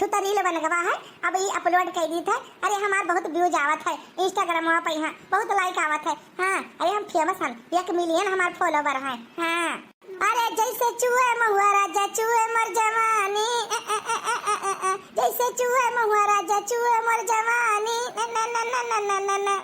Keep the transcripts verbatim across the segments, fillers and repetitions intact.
तू तो reel बनगवा है, अब ई upload कर दीत है। अरे हमार बहुत views आवत है Instagram पे, हाँ, बहुत like आवत है। हाँ, अरे हम famous हन, एक million हमार follower है। हाँ। अरे जैसे चुए महुआ राजा चुए मोर जवानी, ए, ए, ए, ए, ए, ए, ए, जैसे चुए महुआ राजा चुए मोर जवानी, न, न, न, न, न, न, न, न।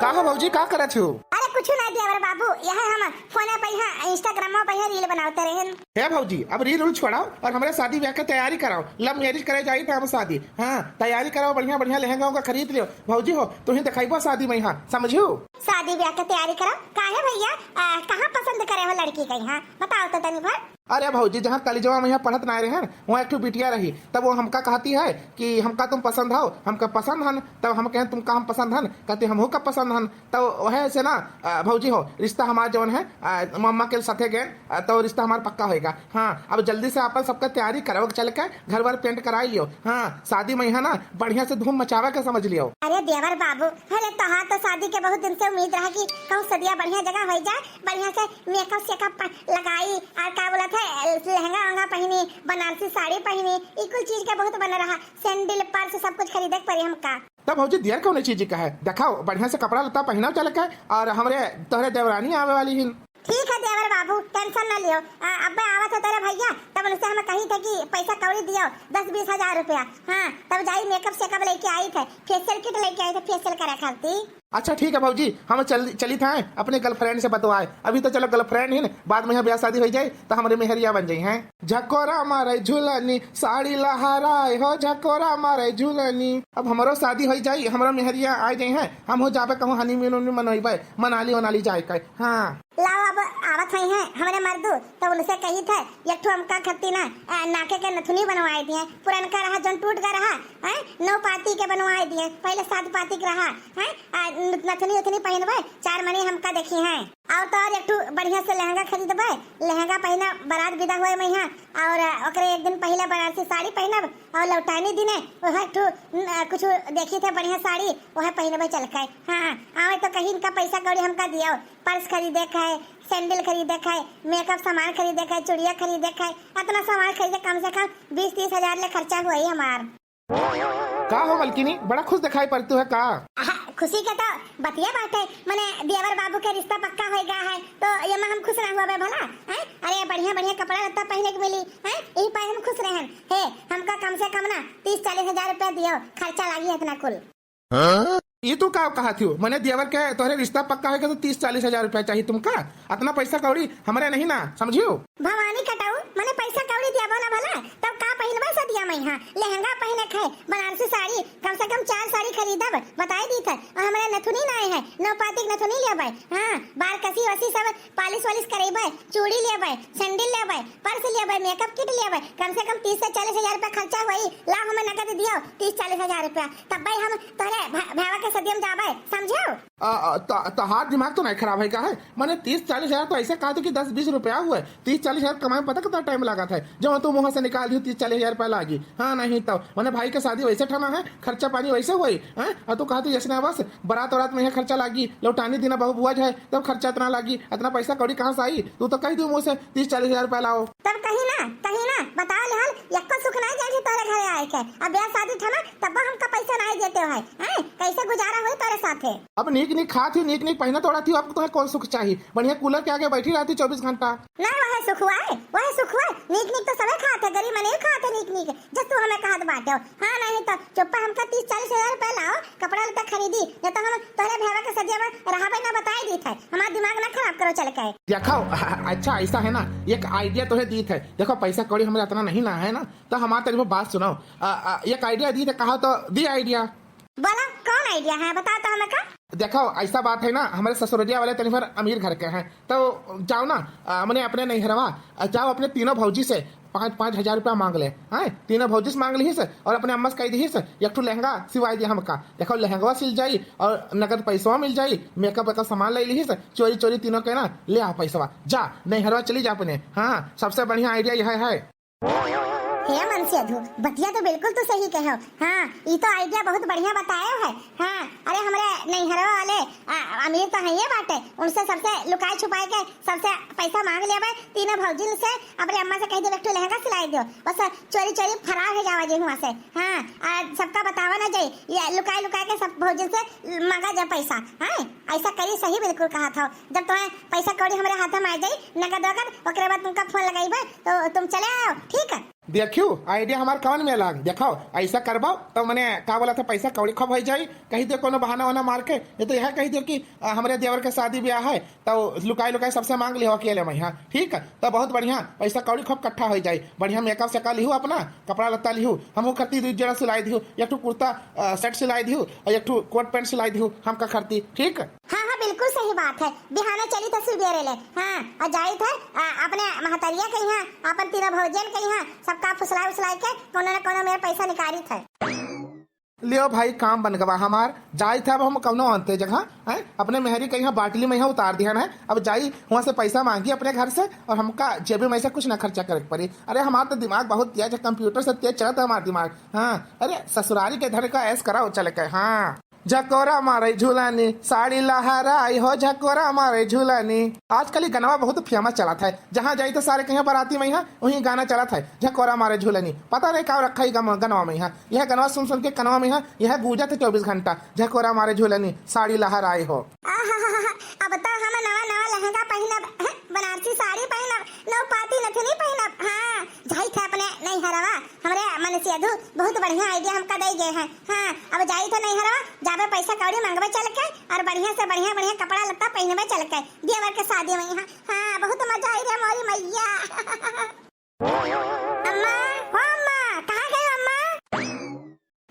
का हो भौजी, का करत हो? अरे कुछ ना देवर बाबू, यह हम फोन पे यहाँ Instagram पे यहाँ reel बनावते रहन। हे भौजी, अब reel उल छोड़ाओ और हमरे शादी ब्याह के तैयारी कराओ। Love marriage करे जाई था हम शादी। हाँ, तैयारी कराओ, बढ़िया बढ़िया लहंगा उहंगा खरीद लियो। भौजी हो, तू ही दिखाइबो शादी में यहाँ, समझियो? शादी ब्याह के तैयारी कराओ। काहे भैया, आ, कहाँ पसंद करे हो लड़की के यहाँ, बताओ तो तनी भर। अरे भौजी, जहाँ कॉलेजवा में यहाँ पढ़त ना रहे हैं, वहाँ एक ठो बिटिया रही, तब वो हमका कहती है कि हमका तुम पसंद हो, हमका पसंद हन। तब हम कहें तुमका हम पसंद हन, कहती हमहू का पसंद हन। तो वह से ना, आ, भौजी हो, रिश्ता हमार जौन है, आ, मम्मा के साथे गए, आ, तो रिश्ता हमार पक्का होएगा। हाँ, अब जल्दी से अपन सबका तैयारी करो, चल के घर वर paint कराई लियो। हाँ, शादी में यहाँ ना बढ़िया से धूम मचावे के समझ लियो। अरे देवर बाबू, अरे तोहार तो शादी के बहुत दिन से उम्मीद रहा कि कहूँ सदिया बढ़िया जगह हो जाए, बढ़िया से makeup सेकअप प-, लगाई और का बोलत है, लहंगा वहंगा पहनी, बनारसी साड़ी पहनी, ई कुल चीज के बहुत बन रहा, sandal, purse सब कुछ खरीदे के पड़ी हमका। तब भौजी देर कौने चीज का है, दिखाओ बढ़िया से कपड़ा लत्ता पहनाओ चल के, और हमरे तोहरे देवरानी आवे वाली हिन। ठीक है देवर बाबू, tension ना लियो। आ, अब्बे आवत है तेरे भैया, तब उनसे हम कही थे कि पैसा कौड़ी दियो, दस बीस हजार रुपया। हाँ, तब जाई makeup सेकअप लेके आई थे, facial kit लेके आई थे, facial करे खातिर। अच्छा ठीक है भौजी, हम चल, चली थे अपने girlfriend से बतवाए। अभी तो चलो girlfriend ही न, बाद में यहाँ ब्याह शादी हो जाए तो हमरे मेहरिया बन जाई हैं। झकोरा मारे झुलनी, साड़ी लहराए हो, झकोरा मारे झुलनी। अब हमरो शादी हो जाई, हमरो मेहरिया आ जाई हैं, हम हो जाबे कहूँ honeymoon उनमून मनोइबे, मनाली वनाली जाए के। हाँ। लाओ, अब आवत हई हैं हमरे मर्दू, तब उनसे कही थे, एक ठो हमका खत्ती ना, आ, नाके के नथुनी बनवाए दिए, पुरनका रहा जौन टूट गया रहा, हैं, नौ पाती के बनवाए दिए, पहले सात पाती के रहा, हैं, आ, न-, नथुनी उथुनी पहिनबे, चार मनी हमका देखी हैं। और तो और एक ठो बढ़िया से लहंगा खरीदबे, लहंगा पहिना, बारात विदा हुए में यहाँ, और ओकरे एक दिन पहले बनारसी साड़ी पहिनब, और लौटानी दिने वह ठो, न, कुछ देखी थे बढ़िया साड़ी, वह पहिनबे चल के। हाँ, आवे तो कहीं इनका पैसा कौड़ी हमका दियो, purse खरीदे के है, sandal खरीदे के है, makeup सामान खरीदे के है, चूड़िया खरीदे के है, इतना सामान खरीदे, कम से कम बीस तीस हजार ले खर्चा हुई हमार। का हो मलकिनी, बड़ा खुश दिखाई पड़तू है का? आहा, खुशी के तो बतिया बाटे, मने देवर बाबू के रिश्ता पक्का हो गया है, तो ये में हम खुश ना हुआ बे भला, हैं? अरे बढ़िया बढ़िया कपड़ा लत्ता पहने के मिली, हैं? यही पाए हम खुश रहन। हे, हमका कम से कम ना तीस चालीस हजार रुपया दियो, खर्चा लागी इतना कुल। हाँ? ये तू का कहा थियो? मने देवर के तोहरे रिश्ता पक्का होएगा तो तीस चालीस हजार रुपया चाहिए तुमका? अतना पैसा कौड़ी हमरे नहीं ना, समझियो? भवानी कटाऊ, मने पैसा कौड़ी दिया बोला भला, तब का पहिनबे सदिया में यहाँ? लहंगा पहिने के है, बनारसी साड़ी, कम से कम चार साड़ी खरीदब, बताई दी थे। और हमरे नथुनी ना है, नौ पाती के नथुनी लेबे, हाँ, बार कसी वसी सब polish वालिश करेबे, चूड़ी लेबे, sandal लेबे, purse लेबे, makeup kit लेबे, कम से कम तीस से चालीस हजार रुपया खर्चा होई। ला हमें नगद दियो तीस चालीस हजार रुपया, तब भाई हम तोहरे भा-, भावा के सदिया में जाबे, समझो? आ, आ, त-, तोहार दिमाग तो नहीं खराब है का है? मने तीस चालीस हजार तो ऐसे कहा था कि दस बीस रुपया हुआ है। तीस चालीस हजार कमाए में पता कितना time लागत है? जब तू मुँह से निकाल दियो तीस चालीस हजार रुपया लागी। हाँ, नहीं तो मने भाई के शादी वैसे ठाना है, खर्चा पानी वैसे हुई, हैं? और तू कहा तू जैसे ना बस बारात वारात में यह खर्चा लागी, लौटानी दिना बहू बुआ जाए, तब खर्चा इतना लागी, इतना पैसा कौड़ी कहाँ से आई? तू तो कह दियो मुँह से तीस चालीस हजार रुपया लाओ। तब कहीं ना, कहीं ना, बताओ लेहल, यक्को सुख नहीं जाए तोहरे घरे आए के। अब ब्याह शादी ठाना, तब हमका पैसा नहीं देते हो है, हैं? कैसे गुजारा होई तोरे साथे? अब नीक नीक खात ही, नीक नीक पहिना तोड़ा थी, अब तुम्हें कौन सुख चाहिए? बढ़िया cooler के आगे बैठी रहती चौबीस घंटा। नहीं, वह सुख हुआ है, वह सुख हुआ है। नीक नीक तो सभी खाते, गरीब मने खाते नीक नीक। जब तू हमें कहत बाटे हो। हाँ, नहीं तो चुप्पा हमका तीस चालीस हजार रुपया लाओ, कपड़ा लत्ता खरीदी, नहीं तो हम तोहरे भैया के सदिया में रहाबे ना, बताई दी थे। हमारा दिमाग ना खराब करो चल के। देखो, अच्छा ऐसा है ना, एक idea तो है दी थे। देखो पैसा कौड़ी हमारे इतना नहीं ना है ना, तो हमारे तरफ बात सुनो। आ, आ, एक idea दी थे, कहा तो दी idea। बोला, कौन idea है, बताओ तो हमें का? देखो, ऐसा बात है ना, हमारे ससुरलिया वाले तनी भर अमीर घर के हैं, तो जाओ ना, आ, मने अपने नैहरवा, आ, जाओ अपने तीनों भौजी से पाँच, पाँच हजार रुपया मांग ले, हैं? तीनों भौजी से मांग लिहिस और अपने अम्मा से कह दिहिस, एक ठो लहंगा सिवाई दे हमका। देखो, लहंगवा सिल जाई और नगद पैसवा मिल जाई, makeup वेकअप सामान ले लिहिस, चोरी चोरी तीनों के ना ले आ पैसवा, जा नैहरवा चली जा अपने। हाँ, सबसे बढ़िया idea यह है। ए मनसेधू, बतिया तो बिल्कुल तू सही कहो। हाँ, ई तो idea बहुत बढ़िया बतायो है। हाँ, अरे हमरे नैहरवा वाले, आ, अमीर तो हइये बाटे, उनसे सबसे लुकाए छुपाए के सबसे पैसा मांग लेबे, तीनों भौजिन से, अपने अम्मा से कहि देबे, "एक ठो लहंगा सिलाई दियो।" बस चोरी चोरी फरार होइ जावा जे हुआँ से। हाँ, आ सबका बतावा ना जाई, ये लुकाए लुकाए के सब भौजिन से मांगा जा पैसा। हाँ, ऐसा करी, सही बिल्कुल कहा था। जब तुम्हें पैसा कौड़ी हमरे हाथ में आ जाई, नगद वगद, ओकरे बाद तुमका फोन लगाइबे, तो तुम चले आओ, ठीक है? देखियो, idea हमार कवन में लाग। देखो, ऐसा करबो, तो मने का बोला था, पैसा कौड़ी खूब होइ जाई। कहि दे कोनो बहाना वहाना मार के, नहीं तो यह कहि दे कि, आ, हमरे देवर के शादी ब्याह है, तो लुकाई लुकाई सबसे मांग लिहो अकेले में, हाँ, ठीक है? तो बहुत बढ़िया, पैसा कौड़ी खूब इकट्ठा होइ जाई। बढ़िया makeup सेकअप लिहू अपना, कपड़ा लत्ता लिहू, हमहू खरती दू जोड़ा सिलाई दिहू, एक ठो कुर्ता, आ, set सिलाई दिहू और एक ठो coat pant सिलाई दिहू, हमका खरती, ठीक? हाँ, हाँ, बिल्कुल सही बात है। बिहाने चली थे सुबेरे ले। हाँ, और जाई थे, आ, अपने महतरिया के यहाँ, अपन तीनों भौजियन के यहाँ, सबका फुसलाई उसलाई के कोनो न कोनो मेर पैसा निकारी थे। लियो भाई, काम बन गवा हमार। जाई थे अब हम कौनो अंते जगह, हैं? अपने मेहरी के यहाँ बाटली में यहाँ उतार दिहन है। अब जाई वहाँ से पैसा मांगी अपने घर से और हमका जेबी में से कुछ ना खर्चा करे के पड़ी। अरे हमार तो दिमाग बहुत तेज है, computer से तेज चलत है हमार दिमाग। हाँ, अरे ससुरारी के धन का ऐश कराओ चल के। हाँ। झकोरा मारे झूलानी, साड़ी लहराई हो, झकोरा मारे झूलानी। आजकल ये गनवा बहुत famous चलत है, जहाँ जाई तो सारे कहीं बराती में यहाँ वही गाना चलत है, झकोरा मारे झूलानी। पता नहीं का रखा है गम-, गनवा में यहाँ, यह गनवा सुन सुन के कनवा में यहाँ यह गूंजत है चौबीस घंटा, झकोरा मारे झूलानी, साड़ी लहराई हो। आहाहाहा, अब तो हम नवा नवा लहंगा पहिनब, हैं, बनारसी साड़ी पहिनब, नौ पाती नथुनी पहिनब। हाँ, जाई थे अपने नैहरवा, हमरे मनसेधू बहुत बढ़िया idea हमका दे गए हैं। हाँ, अब जाई थे नैहरवा, जाबे पैसा कौड़ी मांगबे चल के, और बढ़िया से बढ़िया बढ़िया कपड़ा लत्ता पहिनबे चल के, देवर के शादी में। हाँ, हाँ, बहुत मजा आई रे मोरी मैया। अम्मा, हो अम्मा, कहाँ गए अम्मा?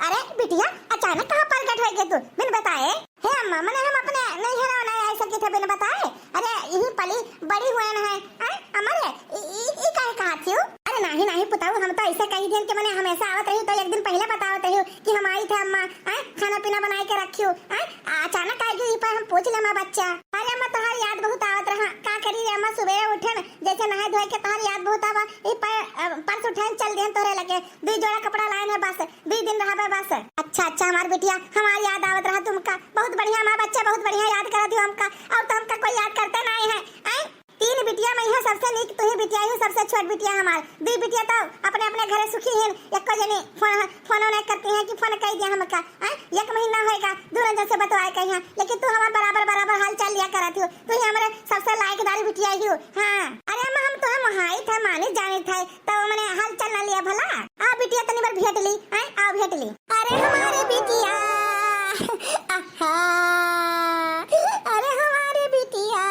अरे बिटिया, अचानक कहाँ प्रगट होइ गए तू, बिन बताए? हे अम्मा, मने हम अपने नैहरवा ना आए सकी थे बिन बताए। अरे यही पली बड़ी हुए न है, हैं? अम्मा रे, ई, ई, ई काहे कहा थी? अरे नाही, नाही पुताऊ, हम तो ऐसे कही दिन कि मने हमेशा आवत रही तो एक दिन पहले बतावत रही कि हम आई थे अम्मा, हैं? खाना पीना बनाए के रखियो, हैं? अचानक आ गई पर हम पूछ ले अम्मा बच्चा। अरे अम्मा, तोहार याद बहुत आवत रहा, का करी रे अम्मा, सुबेरे उठे न, जैसे नहाए धोए के तोहार याद बहुत आवा, ई पर, अ, पर्स उठाए चल देन तोहरे लगे, दुई जोड़ा कपड़ा लाए हैं बस, दुई दिन रहबे बस। अच्छा, अच्छा, हमार बिटिया, हमार याद आवत रहा तुमका। बहुत बढ़िया, हमार बच्चा, बहुत बढ़िया याद करत हो हमका। और तो हमका कोई याद करते नहीं है, हैं? तीन बिटिया में यह सबसे नीक तू ही बिटिया ही, सबसे छोट बिटिया हमार। दुई बिटिया तो अपने अपने घरे सुखी हैं, एको जनी फोन, फोन नहीं करती हैं कि फोन कर दिया हमका, हैं? एक महीना होएगा, दूर अंदर से बतवाए कहीं, लेकिन तू हमार बराबर, बराबर हाल चाल लिया करत हो। तू ही हमारे सबसे लायकदार बिटिया ही हो। हाँ, अरे अम्मा, हम तो मोहाई थे, मानी जानी थे, तो मने हाल चाल ना लिया भला? आ बिटिया, तनी बार भेंट ली, आए, आओ भेंट ली। अरे हमारी बिटिया, आहा, अरे हमारी बिटिया,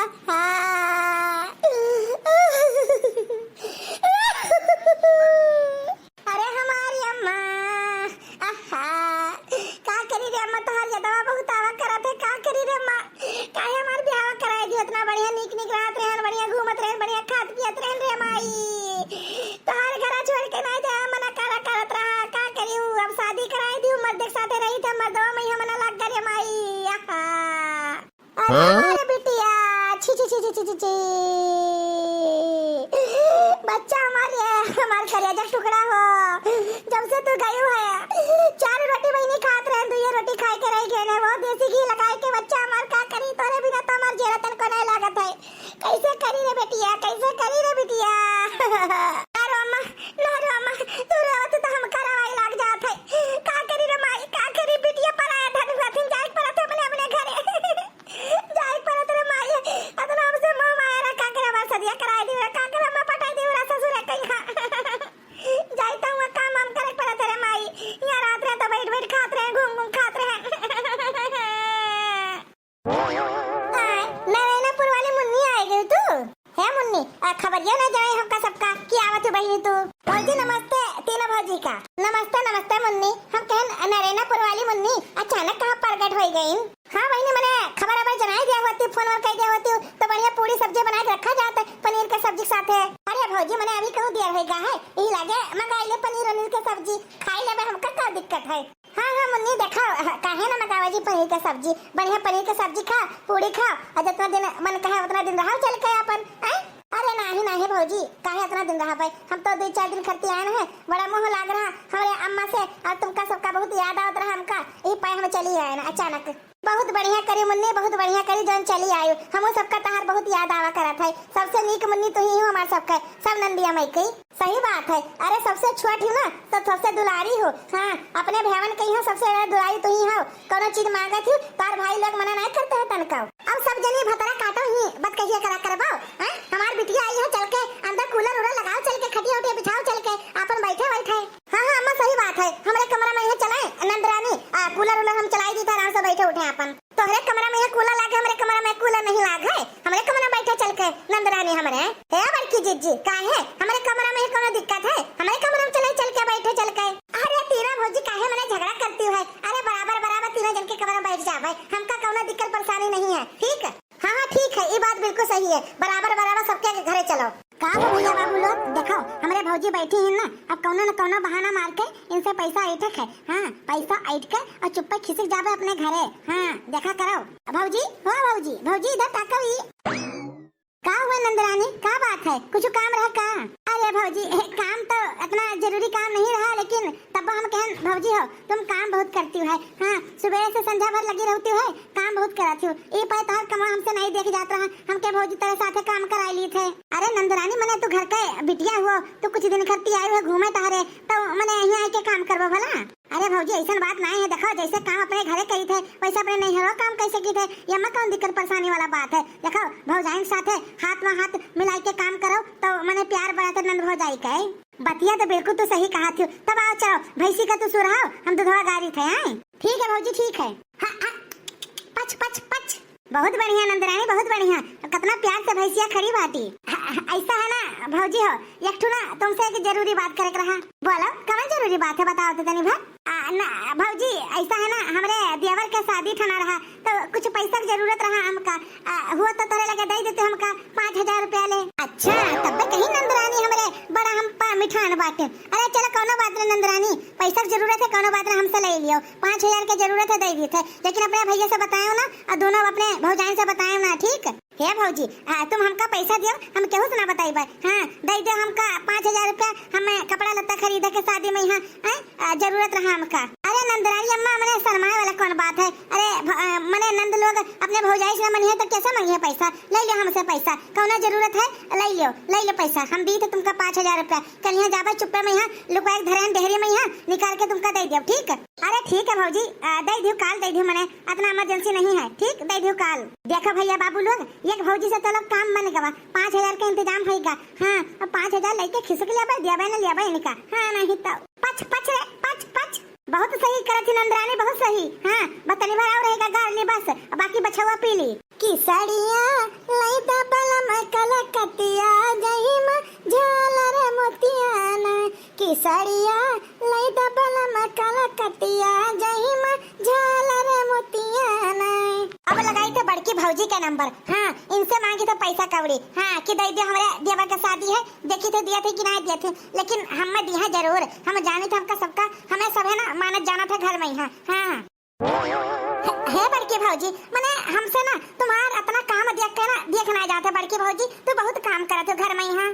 आहा। अरे हमारी अम्मा, आहा, का करी रे अम्मा, तोहार यदवा बहुत आवा करत है, का करी रे अम्मा, काहे हमार बियाह कराए दियो, इतना बढ़िया नीक नीक रहत रहन, बढ़िया घूमत रहन, बढ़िया खात पियत रहन रे माई, तोहार घरा छोड़ के नहीं जाए, मना करा करत रहा, का करी हूँ, अब शादी कराए दियो, मर्द के साथे रही थे, मर्दवा में ही मना लग गए रे माई, आहा। अरे हाँ? हमारे बिटिया, छी, छी, छी। बच्चा हमार, ये हमार करेजा टुकड़ा हो। जब से तू गई है, चार रोटी बहिनी खात रहे, दुइये रोटी खाए के रह गए, वो देसी घी लगाए के। बच्चा हमार का करी, तोरे बिना तो हमार जेरा तन को नहीं लागत है। कैसे करी रे बिटिया, कैसे करी रे बिटिया? ना रो अम्मा, ना रो अम्मा, तू रोवत तो हमका रोवाई लाग जात है। का करी रे माई, का करी, बिटिया पराया धन हुआ थिन, जाए के पड़त है अपने, अपने घरे। जाए के पड़त रे माई, अतना हमसे मोह माया रहा, का करे हमार सदिया कराए दी रे, का करे हमार पटाए दी रे ससुरे कहीं। जाए तो हुआ काम वाम करे के पड़त रे माई, यहाँ रात रहे तो बैठ बैठ खात रहे, घूम घूम खात रहे। आय, नारायणपुर वाली मुन्नी आ गई तू? हे मुन्नी, आ, खबरिया ना जाए हमका सबका कि आवत है बहिनी तू। भौजी नमस्ते, तीनों भौजी का। नमस्ते, नमस्ते मुन्नी। हम कहन नारायणपुर वाली मुन्नी अचानक कहाँ प्रगट हो गई? हाँ बहिनी, मने खबर अबर जनाई दिया होती, फोन वोन कर दिया होती तो बढ़िया पूरी सब्जी बना के रखा जात पनीर के सब्जी के साथे। अरे भौजी, मने अभी कहूँ देर होइगा है, यही लागे मंगाई ले पनीर वनीर के सब्जी, खाई लेबे, हमका का दिक्कत है? हाँ, हाँ, मुन्नी, देखा, काहे ना मंगावा जी पनीर के सब्जी? बढ़िया पनीर के सब्जी खा, पूरी खा, और जितना दिन मन कहे उतना दिन रहा चल के अपन, हैं? अरे नाही, नाही भौजी, काहे इतना दिन रहबै? हम तो दुइ चार दिन खरती आएन है, बड़ा मोह लाग रहा हमरे अम्मा से, और तुमका सबका बहुत याद आवत रहा हमका, यही पाए हम चली आएन अचानक। बहुत बढ़िया करी मुन्नी, बहुत बढ़िया करी जौन चली आयु, हमहू सबका तहार बहुत याद आवा करत है। सबसे नीक मुन्नी तू ही हो हमार सबके, सब नंदिया मई की। सही बात है, अरे सबसे छोट ही ना, तो सबसे दुलारी हो। हाँ, अपने भैवन के यहाँ सबसे ज्यादा दुलारी तू ही हो। कौनो चीज मांगत ही, तार भाई लोग मना नहीं करते हैं तनका। अब सब जनी भतरा काटो ही, बतकहिया करा करबो। हैं? हमार बिटिया आई है, चल के अंदर कूलर उलर लगाओ, चल के खटिया उटिया बिछाओ, चल के आपन बैठे बैठे। हाँ, हाँ, अम्मा, सही बात है। हमरे कमरा में यहाँ चलाए, नंदरानी, आ, कूलर उलर हम चलाई दी था, आराम से बैठे उठे आपन। तोहरे कमरा में यहाँ कूलर लागे, हमरे कमरा में कूलर नहीं लाग है। हमरे कमरा में बैठे चल के, नंदरानी हमरे। हे बड़की जिज्जी, काहे? हमरे कमरा में कौनो दिक्कत है? हमरे कमरा में चले चल के, बैठे चल के। अरे तीनों भौजी काहे मने झगड़ा करती है? अरे बराबर बराबर तीनों जन के कमरा में बैठ जावे, हमका कौनो दिक्कत परेशानी नहीं है, ठीक? हाँ, हाँ, ठीक है, ये बात बिल्कुल सही है। बराबर, बराबर सबके घरे चलो। का हो भैया बाबू लोग, देखो, हमरे भौजी बैठी हैं ना, अब कौनो न कौनो बहाना मार के इनसे पैसा ऐठक है। हाँ, पैसा ऐठ के और चुप्पे खिसक जावे अपने घरे। हाँ, देखा करो। भौजी, हो भौजी, भौजी इधर ताको ई। का हुआ नंदरानी, का बात है? कुछ काम रहा का? अरे भौजी, काम तो इतना जरूरी काम नहीं रहा, लेकिन तब हम कहन भौजी हो, तुम काम बहुत करती हो। हाँ, सुबह से संझा भर लगी रहती हो, काम बहुत करत हो। ई पाए तोहर कमवा हमसे नहीं देख जात रहा, हमके भौजी तेरे साथे काम कराई ली थे। अरे नंदरानी, मने तू घर के बिटिया हुआ, तू कुछ दिन खरती आई हुआ घूमे तहरे, तो मने यहीं आके काम करबो भला? अरे भौजी, ऐसन बात नहीं है, देखो जैसे काम अपने घरे करी थे, वैसे अपने नैहरो काम कैसे की थे, ये में कौन दिक्कत परेशानी वाला बात है? देखो भौजाइन साथे हाथ में हाथ मिलाई के काम करो, तो मने प्यार बढ़त है नंद भौजाई के। बतिया तो बिल्कुल तू सही कहा थी। तब आओ चलो, भैंसी का तू सुरहाओ, हम दुधवा गारी थे, हैं? ठीक है भौजी, ठीक है। हाँ, हाँ। पच, पच, पच। बहुत बढ़िया नंदरानी, बहुत बढ़िया। कितना प्यार से भैंसिया खड़ी बाटी। हाँ, हाँ, ऐसा है ना भौजी हो, एक ठो ना तुमसे एक जरूरी बात करे के रहा। बोलो, कवन जरूरी बात है, बताओ तो तनी भर। आ, ना भौजी, ऐसा है ना, हमरे देवर के शादी ठना रहा, तो कुछ पैसा के जरूरत रहा हमका। आ, हुआ तो तोरे लगे दे देते हमका पाँच हजार रुपया ले। अच्छा, तब कहीं नंदरानी हमरे बड़ा हम पा मिठान बाटे। अरे चलो, कौनो बात नहीं नंदरानी, पैसा के जरूरत है, कौनो बात नहीं, हमसे ले लियो। पाँच हजार के जरूरत है, दे देते, लेकिन अपने भैया से बतायो ना, और दोनों अपने भौजाइन से बतायो ना, ठीक? हे भौजी, आ, तुम हमका पैसा दियो, हम केहू से ना बताइबे। हाँ, दे दे हमका पाँच हजार रुपया, हमें कपड़ा लत्ता खरीदे के शादी में यहाँ, हैं? आ, जरूरत रहा हमका। अरे नंदरानी अम्मा, मने शर्माए वाला कौन बात है? अरे भ-, आ, मने नंद लोग अपने भौजाई से ना मनिहे तो कैसे मांगिहे पैसा? ले लियो हमसे पैसा, कौनो जरूरत है, ले लियो, ले लियो पैसा। हम दी थे तुमका पाँच हजार रुपया, कल यहाँ जाबे चुप्पे में यहाँ लुकाए के धरे हैं डेहरी में, यहाँ निकाल के तुमका दे दियो, ठीक? अरे ठीक है भौजी, आ, दे दियो, काल दे दियो, मने इतना इमरजेंसी नहीं है, ठीक, दे दियो काल। देखो भैया बाबू लोग, एक भौजी से तो लोग काम बन गवा, पाँच हजार का इंतजाम होइगा। हाँ, अब पाँच हजार लेके खिसक लेबे, देबे न लेबे इनका। हाँ, नहीं तो पच, पच रे, पच, पच। बहुत सही करत ही नंदरानी, बहुत सही। हाँ, बस तनी भर और रहेगा, गार ली बस, बाकी बछवा पी ली। कि सड़िया लई द बलम कलकतिया, जहिमा झालर मोतियाना। कि सड़िया लई द बलम कलकतिया, जहिमा झालर मोतियाना। अब लगाई थे बड़की भौजी के नंबर। हाँ, इनसे मांगी थे पैसा कौड़ी। हाँ, कि दे दियो, हमरे देवर के शादी है, देखी थे दिया थे कि नहीं दिया थे, लेकिन हमें दिया जरूर। हम जानी थे हमका सबका, हमें सब है ना मानत जाना था घर में ही। हाँ, हाँ। हे, हे बड़की भौजी, मने हमसे ना तुम्हार इतना काम देख के ना देख ना जाते बड़की भौजी, तू बहुत काम करत हो घर में यहाँ।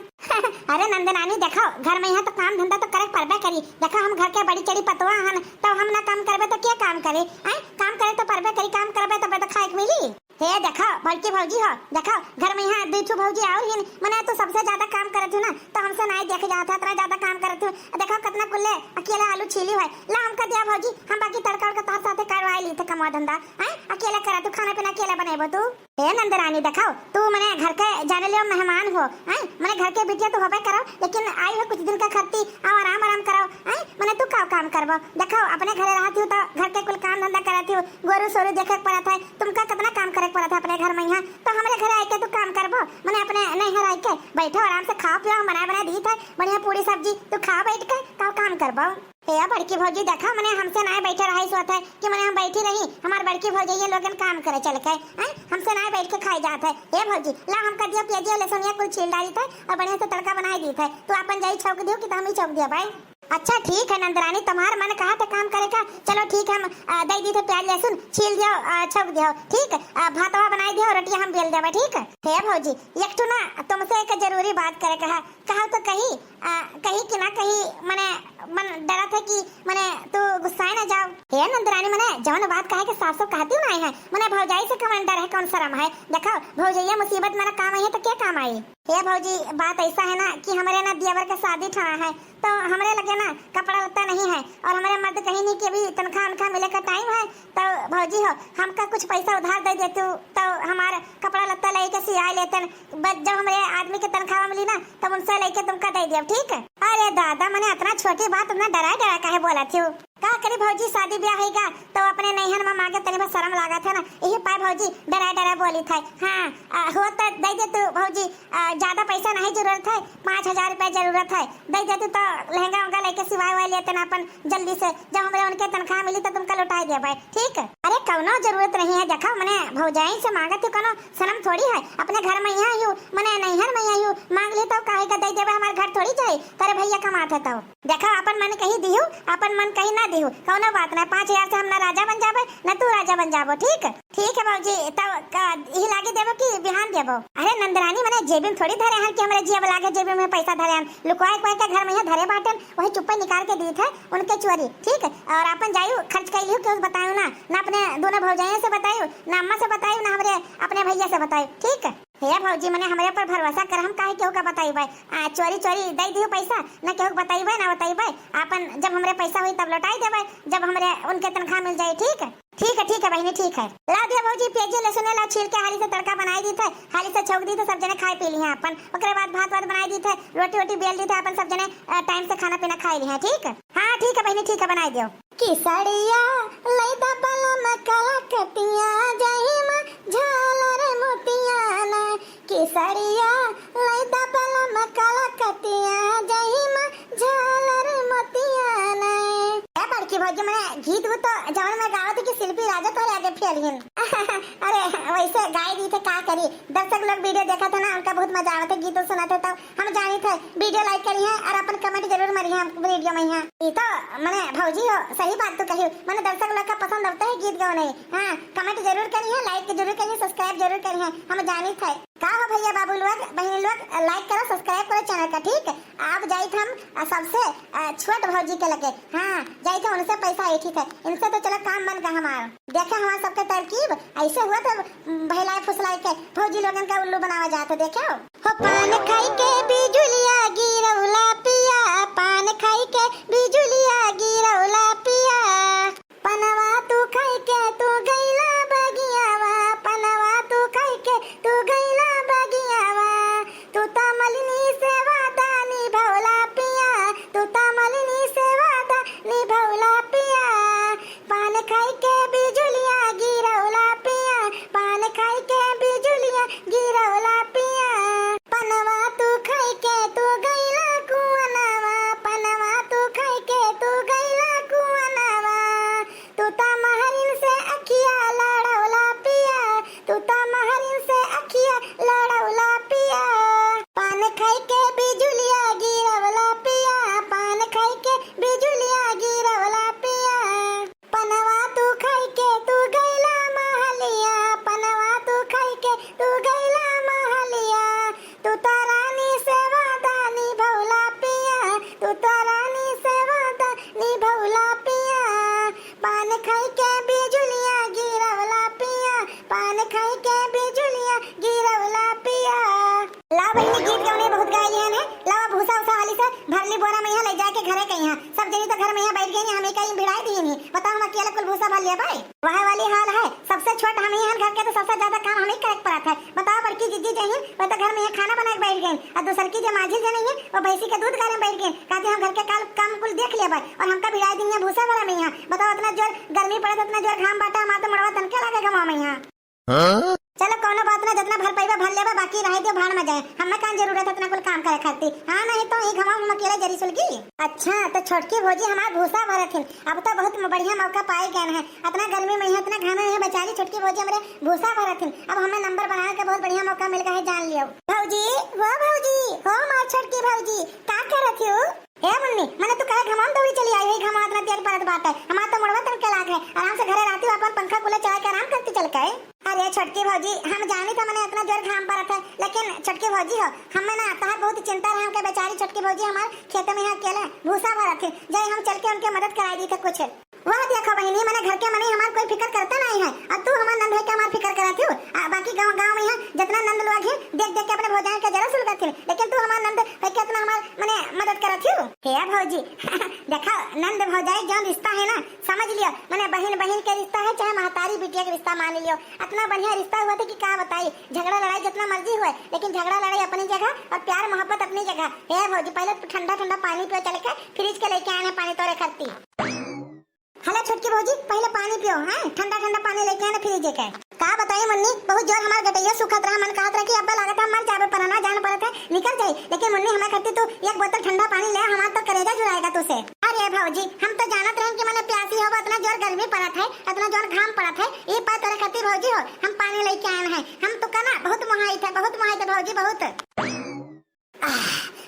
अरे नंदनानी, देखो घर में यहाँ तो काम धंधा तो करे परबे करी। देखो हम घर के बड़ी चढ़ी पतवा हन, तो हम ना काम करबे तो क्या काम करे? आय, काम करे तो परबे करी, काम करबे तबे तो खाए के मिली। हे देखो बड़की भौजी हो, देखो घर में यहाँ दुई ठो भौजी और हिन, मने तू सबसे ज्यादा काम करत हो ना, तो हमसे नाई देखे जात है, इतना ज्यादा काम करत हो। देखो कितना कुल्ले अकेले आलू छीली है। ला हमका दिया भौजी, हम बाकी तड़का उड़का तोहर साथे करवाई ली थे कमवा धंधा। हैं? अकेले करा तू, खाना पीना अकेले बनेबो तू? हे नंदरानी, देखाओ, तू मने घर के जाने लियो मेहमान हो, हैं? मने घर के बिटिया तो होबे करो, लेकिन आई हो कुछ दिन का खत्ती, आओ आराम आराम करो, हैं? मने तू का काम करबो? देखाओ, अपने घरे रहती हो तो घर के कुल काम धंधा करती हो, गोरू सोरू देखे के पड़त है, तुमका कितना काम करे के पड़त है अपने घर में यहाँ, तो हमरे घरे आके तू काम करबो? मने अपने नैहर आके बैठो, आराम से खाओ पियो, हम बनाए बनाए दी थे बढ़िया पूरी सब्जी, तू खाओ बैठ के, का काम करबो? हे बड़की भौजी, देखा, मने हमसे नाय बैठे रहाई सोत है कि मने हम बैठी रही, हमार बड़की भौजी ये लोगन काम करे चल के, हैं? हमसे नाय बैठ के खाई जात है। हे भौजी, ला हमका दियो, पिया दियो, लहसुनिया कुल छील डाली थे और बढ़िया से तड़का बनाई दी थे। तू अपन जाई छौंक दियो कि तो हम ही छौंक दियो भाई? अच्छा ठीक है नंदरानी, तुम्हार मन कहा थे काम करे का, चलो ठीक है, हम, आ, दे दी थे प्याज लहसुन, छील दियो, आ, छौंक दियो, ठीक, आ, भातवा बनाई दियो, रोटिया हम बेल देबे, ठीक। हे भौजी, एक ठो ना तुमसे एक जरूरी बात करे का है, कहा तो कही, आ, कही कि ना कही, मने मन डरा थे कि मने तू गुस्साए ना जाओ। हे नंदरानी, मने जौन बात कहे के साफ साफ कहती हूँ ना है, मने भौजाई से कौन डर है, कौन शर्म है। देखो भौजैया मुसीबत में ना काम आई है तो क्या काम आई। हे भौजी, बात ऐसा है ना कि हमरे ना दियावर का शादी ठना है, तो हमरे लगे ना कपड़ा लत्ता नहीं है और हमरे मर्द कहीं नहीं कि अभी तनख्वाह उनखा मिले का टाइम है, तो भौजी हो, हमका कुछ पैसा उधार दे देतू तो हमार कपड़ा लत्ता लेके सिया लेतन, बस जब हमरे आदमी के तनख्वाह मिली ना तब उनसे लेके तुमका दे देब, ठीक। अरे दादा, मने इतना छोटी बात इतना डरा डरा काहे बोला थी? का करी भौजी, शादी ब्याह होइगा तो अपने नैहर में मांगे तनी बस शर्म लागत है ना, यही पाए भौजी डरा डरा बोली थे। हाँ, आ, हो तो दे दे तू भौजी, आ, ज्यादा पैसा नहीं जरूरत है, पाँच हजार रुपया जरूरत है, दे दे तू तो लहंगा उंगा लेके सिवाय वाय लेते ना अपन जल्दी से, जब हमरे उनके तनख्वाह मिली तो तुमका लौटाई देबे, ठीक। अरे कौनो जरूरत नहीं है, देखा मने भौजाई से मांगत हूँ, कौनो शर्म थोड़ी है, अपने घर में यहाँ यू मने नैहर में यहाँ यू मांग ली तो काहे का दे देबे, हमारे घर थोड़ी जाए, तेरे भैया कमात है तो। देखा, अपन मन कहीं दिहू, अपन मन कहीं ना दिहू, कौनो बात ना। पाँच हजार से हम ना राजा बन जाबे, ना तू राजा बन जाबो, ठीक? ठीक है भौजी, तब का यही लागे देबो कि बिहान देबो? अरे नंदरानी, मने जेबी में थोड़ी धरे हैं कि हमरे जेब लागे, जेबी में पैसा धरे हैं। लुकवाए कुआए के घर में यहाँ धरे बाटेन, वही चुप्पे निकाल के दी थे उनके चोरी, ठीक? और अपन जायू खर्च कर लियो, केहू बतायू ना, ना अपने दोनों भौजाइयों से बतायू, ना अम्मा से बतायू, ना हमरे अपने भैया से बतायू, ठीक? हे भौजी, मने हमरे ऊपर भरोसा कर, हम काहे केहू का बताइबे? आ, चोरी चोरी दे दियो पैसा, न केहू का बताइबे, ना बताइबे। आपन जब हमरे पैसा होई तब लौटाई देबे, जब हमरे उनके तनख्वाह मिल जाई, ठीक? ठीक है, ठीक है बहिनी, ठीक है। ला दिया भौजी, प्याज लहसुन ला छील के हाली से तड़का बनाई दी थे, हाली से छौंक दी थे, सब जने खाए पी लिहे अपन। ओकरे बाद भात वात बनाई दी थे, रोटी वोटी बेल दी थे, अपन सब जने, अ, टाइम से खाना पीना खाई लिहे, ठीक? हाँ, ठीक है बहिनी, ठीक है, बनाई दियो। कि सड़िया लैदा बलम कलकतिया, जहिमा झालर मोतिया ना। कि सड़िया लैदा बलम कलकतिया, जहिमा झालर मोतिया ना। ए बड़की भौजी, मने गीत वो तो जवन में गावत है कि शिल्पी राजा तोहरे आगे फेल हिन। अरे वैसे गाई दी थे, का करी, दर्शक लोग वीडियो देखा था ना, उनका बहुत मजा आवत है, गीत सुना थे तो हम जानी थे, वीडियो like करी है और अपन comment जरूर मारी है हमको वीडियो में यहाँ। ये तो मने भौजी हो, सही बात तो कही, मने दर्शक लोग का पसंद आवता है गीत गवनई। हाँ, comment जरूर करी है, like जरूर करी है, subscribe जरूर करी है, हम जानी थे। का हो भैया बाबू लोग, बहिनी लोग, like करो, subscribe करो channel का, ठीक? आप जाइत हम, अ, सबसे, अ, छोट भौजी के लगे, हाँ, जाइत हम उनसे पैसा ऐठी थे, इनसे तो चलो काम बन गा हमार। देखे हमार सबके तरकीब, ऐसे हुआ तो बहलाए फुसलाए के भौजी लोगन का उल्लू बनावा जात है, देखे हो? हो पान खाई के बिजुलिया गिरौला पिया, पान खाई के बिजुलिया गिरौला पिया। पनवा तू खाई के तू गैला बगियावा, पनवा तू खाई के तू गैला बगियावा। तू त मलिनी से वादा निभौला पिया, तू त मलिनी से वादा निभौला पिया। पान खाई के बिजुलिया गिरौला पिया, पान खाई के बिजुलिया गिरौला पिया। पनवा तू खाई के तू गैला कुअनवा, पनवा तू खाई के तू गैला कुअनवा। तू त महरिन से अखिया लड़ौला पिया, तू त महरिन से अखिया लड़ौला पिया। पान खाई के बिजुलिया गिरौला पिया, पान खाई के बिजुलिया गिरौला पिया। पनवा तू खाई के तू गैला महलिया, पनवा तू खाई के तू गैला महलिया। तू त रानी से वादा निभौला पिया, तू त रानी से वादा निभौला पिया। पान खाई के बिजुलिया गिरौला पिया, पान खाई के बिजुलिया गिरौला पिया। ला बहिनी, गीत गवने बहुत गाय लिहन है। ला भूसा उसा हाली से भरली बोरा में यहाँ ले जाके घरे के यहाँ। सब जनी तो घर में यहाँ बैठ गई, हमें कहीं भिड़ाई दी नहीं। बताओ, हम अकेले कुल भूसा भर लिया भाई? वह वाली हाल है, सबसे छोट हम ही हैं घर के, तो सबसे ज्यादा काम हमें करे के पड़त है। बताओ, बड़की जिज्जी जहिन, वो तो घर में यहाँ खाना बना के बैठ गई, और दूसर की जो माझी जनी है, वो भैंसी के दूध गारे में बैठ गई, कहती हम घर के काल काम कुल देख लेबे, और हमका भिड़ाई दी यहाँ भूसा भरा में यहाँ। बताओ, इतना जोर गर्मी पड़त, इतना जोर घाम बाटा, हमार तो मड़वा तनके लागे घाम में यहाँ। हाँ? चलो, कौनो बात ना, जितना भर पइबे भर लेबे, बाकी रहे दियो, भाड़ में जाए। हमें का जरूरत है इतना कुल काम करे खातिर? हाँ, नहीं तो ई घाम में हम अकेले जरी सुलगी। अच्छा, तो छोटकी भौजी हमार भूसा भरत हिन, अब तो बहुत म-, बढ़िया मौका पाए गए हैं। इतना गर्मी में यहाँ, इतना घाम में यहाँ बेचारी छोटकी भौजी हमरे भूसा भरत हिन, अब हमें नंबर बनावे के बहुत बढ़िया मौका मिल गया है, जान लियो। भौजी, हो भौजी, हो हमार छोटकी भौजी, का करत हो? हे मुन्नी, मने तू काहे घामवा में दौड़ी चली आई हुई? घामवा इतना तेज पड़त बाटे, हमार तो मुड़वा तन के लाग है। आराम से घरे रहती, अपन पंखा कूलर चला के आराम करती चल के। अरे छोटकी भौजी, हम जानी था मने इतना जोर घाम पड़त है, लेकिन छोटकी भौजी हो, हमें ना तहार बहुत चिंता रहे, हमके बेचारी छोटकी भौजी हमार खेत में यहाँ अकेले भूसा भरत थी, जाई हम चल के उनके मदद कराई दी थे कुछ। वह देखो बहिनी, मने घर के मनई हमार कोई फिकर करते नहीं है, और तू हमार नंद है के हमार फिकर करत हो। आ, बाकी गाँव, गाँव में यहाँ जितना नंद लोग हैं, देख देख के अपने भौजाई के जरा सुलगत थी, लेकिन तू हमार नंद है के इतना हमार मने मदद करत हो। हे भौजी, देखो नंद भौजाई जौन रिश्ता है ना, समझ लियो, मने बहिन बहिन के रिश्ता है, चाहे महतारी बिटिया के रिश्ता मान लियो। इतना बढ़िया रिश्ता हुआ था कि का बताई, झगड़ा लड़ाई जितना मर्जी हुए, लेकिन झगड़ा लड़ाई अपनी जगह और प्यार मोहब्बत अपनी जगह। हे भौजी, पहले तू ठंडा ठंडा पानी पियो चल के, फ्रिज के लेके आए हैं पानी तोरे खरती। हेलो छोटकी भौजी, पहले पानी पियो, हैं? ठंडा ठंडा पानी लेके आए ना फ्रिज के। का बताई मुन्नी, बहुत जोर हमार गटैया सूखत रहा, मन कहत रहा कि अब्बा लागत है मर जाबे, परनवा जान पड़त है, निकल जाई। लेकिन मुन्नी, हमार खरती तू एक बोतल ठंडा पानी ले, हमार तो करेजा जुड़ाएगा तू से। अरे भौजी, हम तो जानत रहन कि मने प्यासी हो, इतना जोर गर्मी पड़त है, इतना जोर घाम पड़त है, ई पर तोरे खरती भौजी हो, हम पानी लेके आए हैं। हम तो का ना बहुत मोहाई थे, बहुत मोहाई थे भौजी, बहुत। आह,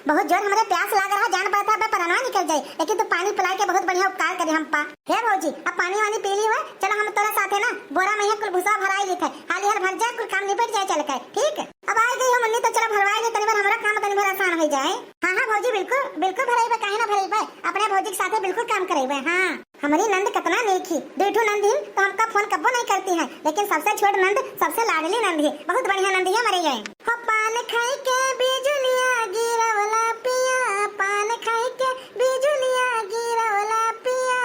बहुत जोर हमरे प्यास लाग रहा, जान पड़त है अब्बे परनवा निकल जाई, लेकिन तू पानी पिला के बहुत बढ़िया उपकार करे हम पा। हे भौजी, अब पानी वानी पी ली हुआ, चलो हम तोरा साथे ना बोरा में यहाँ कुल भूसा भराई लेते हैं, हाली हाल भर जाए, कुल काम निपट जाए चल के, ठीक? अब आ गई हो मुन्नी, तो चलो भरवाई ले, तनी भर हमरा काम तनी भर आसान हो जाए। हाँ हाँ भौजी, बिल्कुल बिल्कुल भराई बे, काहे ना भराई बे, अपने भौजी के साथे बिल्कुल काम करेबे। हाँ। हमरी नंद कतना नेक ही, दुई ठो नंद ही तो हमका फोन कब्बो नहीं करती हैं, लेकिन सबसे छोट नंद, सबसे लाडली नंद ही, बहुत बढ़िया नंद ही हमरे ये। हो पान खाई के बिजुलिया गिरवला पिया, पान खाई के बिजुलिया गिरवला पिया।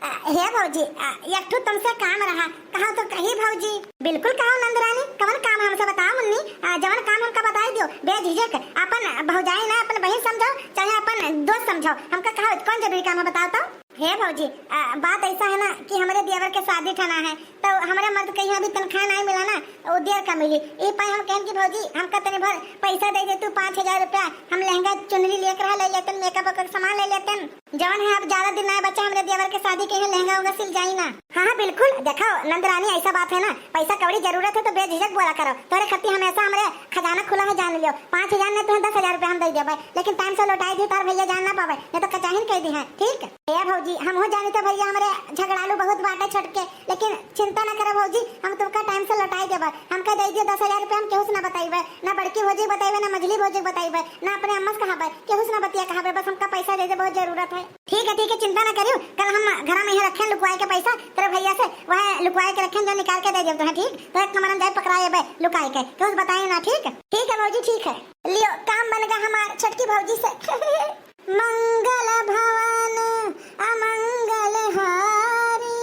आ, हे भौजी, आ, एक ठो तुमसे काम रहा, कहा तो कही भौजी। बिल्कुल कहो नंद रानी, कवन काम हमसे बताओ मुन्नी, आ, जवन काम हमका बताई दियो, बेझिझक अपन भौजाई ना अपन बहिन समझो, चाहे अपन दोस्त समझो, हमका कहो कौन जरूरी काम है बताओ तो। हे भौजी, आ, बात ऐसा है ना कि हमरे देवर के शादी ठना है, तो हमरे मर्द कहीं अभी तनख्वाह नहीं मिला ना, वो देर का मिली। ई पाए हम कहन कि भौजी, हमका तनी भर पैसा दे दे तू, पाँच हजार रुपया, हम लहंगा चुनरी लेकर रहा, ले लेतन, मेकअप वेकअप के सामान ले लेतन। जवन है, अब ज्यादा दिन नहीं बचा, हमरे देवर के शादी के यहाँ लहंगा उंगा सिल जाई ना। हाँ, हाँ, बिल्कुल। देखो नंद रानी, ऐसा बात है ना, पैसा कौड़ी जरूरत है तो बेझिझक बोला करो, तोरे खत्ती हमेशा हमरे खजाना खुला है, जान लियो। पाँच हजार नहीं तो दस हजार रुपया हम दे देबे, लेकिन टाइम से लौटाई दी, तार भैया जान ना पावे, नहीं तो कचाहिन कह दी है, ठीक? ए भौजी, हमहू जानी तो भैया हमरे झगड़ालू बहुत बाटे छोटके, लेकिन चिंता ना करो भौजी, हम तुमका टाइम से लौटाई देबे। हमका दे दियो दस हजार रुपया, हम केहू से ना बताइबे, ना बड़की भौजी के बताइबे, ना मझली भौजी के बताइबे, ना अपने अम्मा से कहबे, केहू से ना बतिया कहबे, बस हमका पैसा दे दे, बहुत जरूरत है। ठीक है, ठीक है, चिंता ना करियो, कल हम घर में यहाँ रखें लुकवाए के पैसा, तेरे भैया से वह लुकवाए के रखें, जो निकाल के दे देब तुम्हें, ठीक? तो एक कमरा में जाए पकड़ाए बे लुकाए के, केहू से बताए ना, ठीक? ठीक है भौजी, ठीक है। लियो, काम बन गया हमार छोटकी भौजी से। मंगल भवन अमंगल हारी,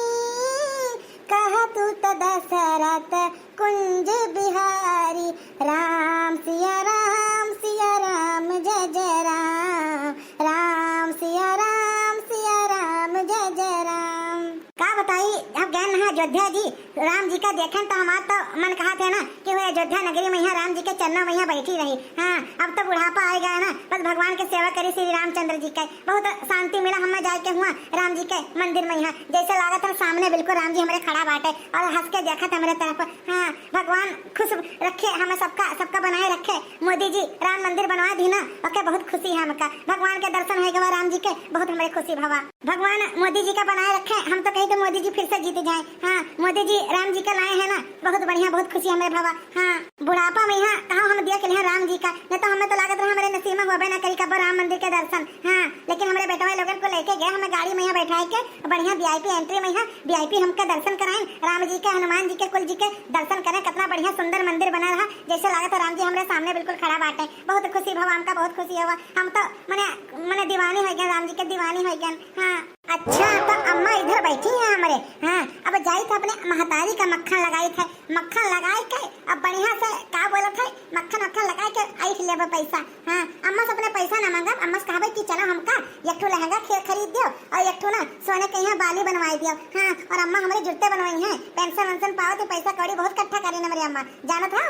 कहतु त दशरथ कुंज बिहारी। राम सिया राम सिया राम जय जय राम, राम सिया राम सिया राम जय जय राम। का बताई, अब गए ना अयोध्या जी, राम जी का देखेन तो हमार तो मन कहत है ना कि वह अयोध्या नगरी में यहाँ राम जी के चरणों में यहाँ बैठी रही। हाँ, अब तो बुढ़ापा आ गया है ना, बस भगवान के सेवा करी श्री रामचंद्र जी के। बहुत शांति मिला हमें जाए के हुआ राम जी के मंदिर में यहाँ, जैसे लागत है सामने बिल्कुल राम जी हमरे खड़ा बाटे और हंस के देखत हमरे तरफ। हाँ, भगवान खुश रखे हमें सबका, सबका बनाए रखे। मोदी जी राम मंदिर बनवा दी ना, ओके बहुत खुशी है हमका। भगवान के दर्शन हो गवा राम जी के, बहुत हमरे खुशी भवा। भगवान मोदी जी का बनाए रखे। हम तो कही तो मोदी जी फिर से जीत जाए। हाँ, मोदी जी राम जी का लाए हैं ना, बहुत बढ़िया, बहुत खुशी हमें भवा। हाँ, बुढ़ापा में यहाँ कहाँ हम देख लिया राम जी का, नहीं तो हमें तो लागत रहा हमारे नसीब में होबे ना करी कब राम मंदिर के दर्शन। हाँ, लेकिन हमारे बेटवा लोगन को लेके गए, हमें गाड़ी में यहाँ बैठाए के बढ़िया वीआईपी एंट्री में यहाँ वीआईपी हमका दर्शन कराए राम जी के, हनुमान जी के, कुल जी के दर्शन करें। कितना बढ़िया सुंदर मंदिर बना रहा, जैसे लागत है राम जी हमारे सामने बिल्कुल खड़ा बाटे। बहुत खुशी भवा हमका, बहुत खुशी हुआ। हम तो मने, मने दीवानी हो गए, राम जी के दीवानी हो गए। हाँ। अच्छा, तो अम्मा इधर बैठी हैं हमरे। हाँ, अब जाई थे अपने महतारी का मक्खन लगाई थे, मक्खन लगाई के अब बढ़िया से का बोलत है, मक्खन वक्खन लगाई के आई लेबे पैसा। हाँ, अम्मा से अपने पैसा ना मांगब, अम्मा से कहबे कि चलो हमका एक ठो लहंगा खे-, खरीद दियो और एक ठो ना सोने के यहाँ बाली बनवाई दियो। हाँ, और अम्मा हमरे जुत्ते बनवाई हैं, पेंशन वेंशन पावत है, पैसा कौड़ी बहुत इकट्ठा करी हमरे अम्मा, जानत हो।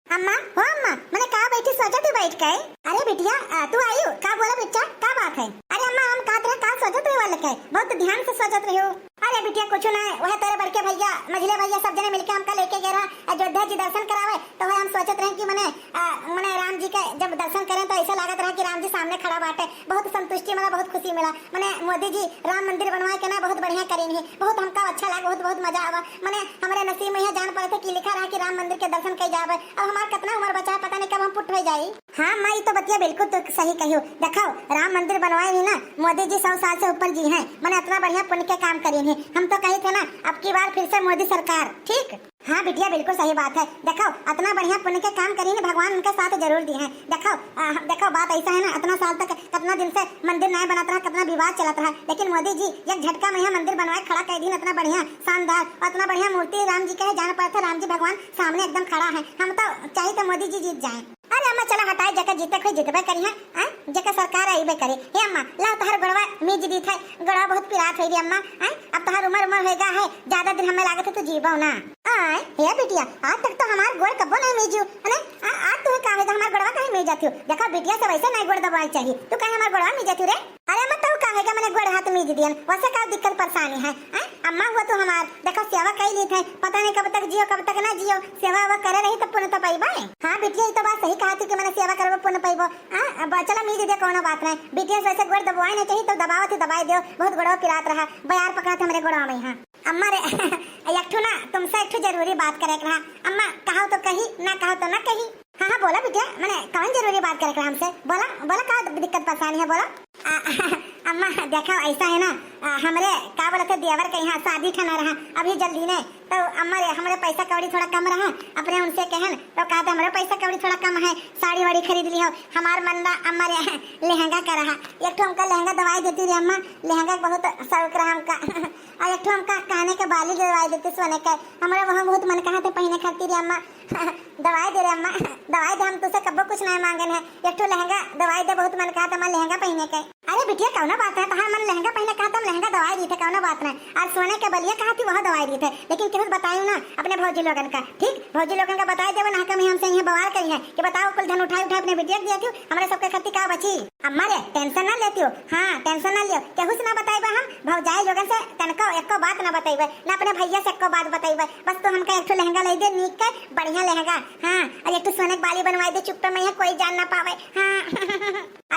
अम्मा, हो अम्मा, मने का बैठी सोचत ही बैठ के? अरे बिटिया, आ, तू आयु, का बोला बच्चा, का बात है? अरे अम्मा, हम कहत रहे का सोचत रहे वाले के, बहुत ध्यान से सोचत रहे हो। अरे बिटिया, कुछ ना, वह तोरे बड़के भैया, मझले भैया, सब जने मिलके हमका लेके गए रहा अयोध्या जी दर्शन करावे। तो वह हम सोचत रहे कि मने, आ, मने राम जी के जब दर्शन करें तो ऐसा लागत रहा कि राम जी सामने खड़ा बाटे। बहुत संतुष्टि मिला, बहुत खुशी मिला। मने मोदी जी राम मंदिर बनवाए के ना बहुत बढ़िया करेन ही, बहुत हमका अच्छा लगा, बहुत, बहुत मजा आवा। मने हमरे नसीब में यह जान पड़े थे कि लिखा रहा कि राम मंदिर के दर्शन कई जावे। अब हमार कितना उम्र बचा है, पता नहीं कब हम पुट हो जाई। हाँ माई, तो बतिया बिल्कुल तो सही कहियो। देखो, राम मंदिर बनवाए ही ना, मोदी जी सौ साल से ऊपर जी हैं, मने इतना बढ़िया पुण्य के काम करीन ही। हम तो कही थे ना, अब की बार फिर से मोदी सरकार, ठीक? हाँ बिटिया, बिल्कुल सही बात है। देखो, इतना बढ़िया पुण्य के काम करीन ही, भगवान उनके साथ जरूर दी हैं। देखो, आ, देखो, बात ऐसा है ना, इतना साल तक, कितना दिन से मंदिर नहीं बनत रहा, कितना विवाद चलत रहा, लेकिन मोदी जी एक झटका में यहाँ मंदिर बनवाए खड़ा कर दीन, इतना बढ़िया, शानदार, और इतना बढ़िया मूर्ति राम जी के है, जान पड़त है राम जी भगवान सामने एकदम खड़ा है। हम तो चाहिए तो मोदी जी जीत जाए। अरे अम्मा, चला हटाए, जेकर जीते कोई जीतबे करी है, हैं? जेकर सरकार आइबे करे। हे अम्मा, ला तोहर गोड़वा मीज दी थे, गोड़वा बहुत पिरात होई रे अम्मा, हैं? अब तोहर उम्र, उम्र होएगा है, ज्यादा दिन हमें लागत है तू जीबो ना। आय, हे बिटिया, आज तक तो हमार गोड़ कब्बो नहीं मीजू, है ना? आ, आज तू का होएगा, हमार गोड़वा काहे मीज जाती हो? देखो बिटिया, से वैसे नहीं गोड़ दबाए चाहिए, तू काहे हमार गोड़वा मीज जाती हो रे? अरे अम्मा, तू का होएगा, मैंने गोड़ हाथ मीज दियन, वैसे का दिक्कत परेशानी है, हैं? अम्मा हुआ तू हमार, देखो सेवा कई ली थे, पता नहीं कब तक जियो, कब तक ना जियो, सेवा वेवा करे रही तो पुण्य तो पाइबे। हाँ बिटिया, ये तो बात सही कहा थी कि मैंने सेवा करबो पुण्य पाइबो। हाँ, अब चला मीज दे, कोनो बात नहीं। बिटिया से वैसे गोड़ दबाए नहीं चाहिए, तो दबावत ही दबाए दियो, बहुत गोड़वा पिरात रहा, बयार पकड़ा था मेरे गोड़वा में। हाँ अम्मा रे, एक ठो ना तुमसे एक ठो जरूरी बात करे के रहा। अम्मा, कहो तो कही, ना कहो तो ना कही। हाँ, हाँ, बोला बिटिया, मने कौन जरूरी बात करे के रहा हमसे? बोला, बोला, का दिक्कत परेशानी है, बोला। आ, अम्मा, देखो, ऐसा है ना, आ, हमरे, का बोलत है, देवर के यहाँ शादी ठना रहा, अभी जल्दी ने, तो अम्मा रे, हमरे पैसा कौड़ी थोड़ा कम रहा, अपने उनसे कहन, तो कहते, "हमरे पैसा कौड़ी थोड़ा कम है, साड़ी वाड़ी खरीद लिहो।" हमार मन ना, अम्मा रे, लहंगा का रहा, एक ठो हमका लहंगा दवाई देती रे अम्मा, लहंगा के बहुत शौक रहा हमका। और एक ठो हमका काने के बाली दवाई देती सोने के, हमरे वहाँ बहुत मन कहा थे पहने खातिर रे अम्मा। दवाई दे रे अम्मा, दवाई दे, हम तुझसे कब्बो कुछ नहीं मांगन है, एक ठो लहंगा दवाई दे, बहुत मन कहा था हमार लहंगा पहने के। अरे बिटिया, कौनो बात नहीं, तहार मन लहंगा पहने कहा था, हम लहंगा दवाई दी थे, कौनो बात नहीं। और सोने के बलिया कहा थी, वह दवाई दी थे, लेकिन केहू से बतायू ना अपने भौजी लोगन का, ठीक? भौजी लोगन का बताई देबो ना, कम हमसे यहाँ बवाल करी है कि बताओ, कुल धन उठाई उठाई अपने बिटिया के दिया थी, हमारे सबके खातिर का बची? अम्मा रे, टेंशन ना लेती हो, हाँ, टेंशन ना लियो, केहू से ना बताइबा हम, भौजाई लोगन से तनको एको बात ना बताइबे, ना अपने भैया से एको बात बताइबे, बस तू हमका एक ठो लहंगा ले दे, नीक के, बढ़िया लहंगा, हाँ, और एक ठो सोने के बाली बनवाई दे, चुप्पे में यहाँ कोई जान ना पावे, हाँ।